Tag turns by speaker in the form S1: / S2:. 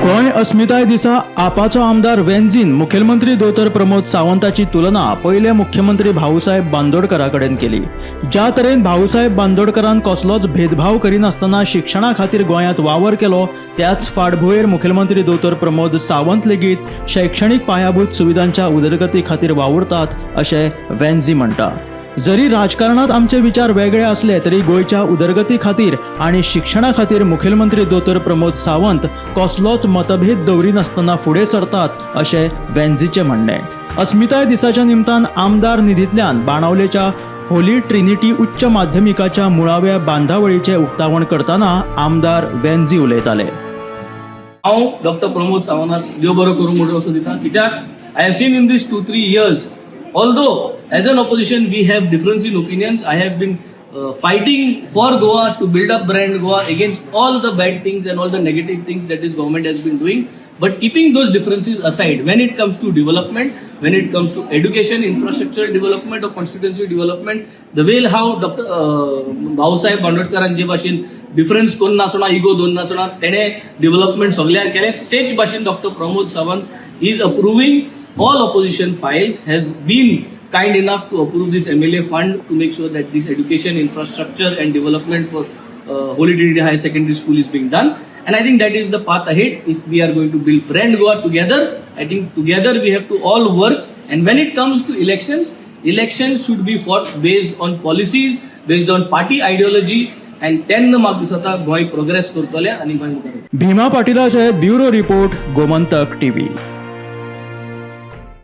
S1: गोंय अस्मिताय दिसा आपाचो आमदार वेन्झीन मुखेलमंत्री दोतोर प्रमोद सावंताची तुलना पयले मुख्यमंत्री भाऊसाहेब बांदोडकरा कडेन केली. ज्या तरेन भाऊसाहेब बांदोडकरान कसलोच भेदभाव करिनासतना शिक्षणा खातीर गोंयांत वावर केलो, त्याच फाटभुंयेर मुखेलमंत्री दोतोर प्रमोद सावंत लेगीत शैक्षणीक पायाभूत सुविधांच्या उदरगती खातीर वावुरतात, अशें वेन्झी म्हणटा. जरी राजकारणात आमचे विचार वेगळे असले तरी गोंयच्या उदरगती खातीर आनी शिक्षणा खातीर मुखेलमंत्री दोतोर प्रमोद सावंत कसलोच मतभेद दवरिनासतना फुडें सरतात, अशें वेन्झीचें म्हणणें. अस्मिताय दिसाच्या निमतान आमदार निधींतल्यान बाणावलेच्या होली ट्रिनिटी उच्च माध्यमिकाच्या मुळाव्या बांदावळीचें उक्तावण करतना आमदार वेन्झी उलयताले.
S2: हांव डॉक्टर प्रमोद सावंताक देव बरो करूं म्हणून असो दिता, कित्याक I have seen in this 2-3 years, although as an opposition we have difference in opinions, I have been fighting for Goa to build up brand Goa against all the bad things and all the negative things that this government has been doing. But keeping those differences aside, when it comes to development, when it comes to education, infrastructure development or constituency development, the way how Dr. Bhausaheb बांदोडकरांचे भाशेन difference करून नासतना, ego दोन नासतना तेणे development सगळ्याक केलें, तेच भाशेन doctor Pramod Sawant is approving all opposition files, has been kind enough to approve this MLA fund to make sure that this education infrastructure and development for Holy Trinity Higher Secondary School is being done. And I think that is the path ahead. If we are going to build brand Goa together, I think together we have to all work. And when it comes to elections, elections should be fought based on policies, based on party ideology, and तेन्ना म्हाका दिसता Goa progress करतले आनी गोंय मुखार वतलें.
S1: भीमा पाटीला सयत bureau report, Gomantak TV.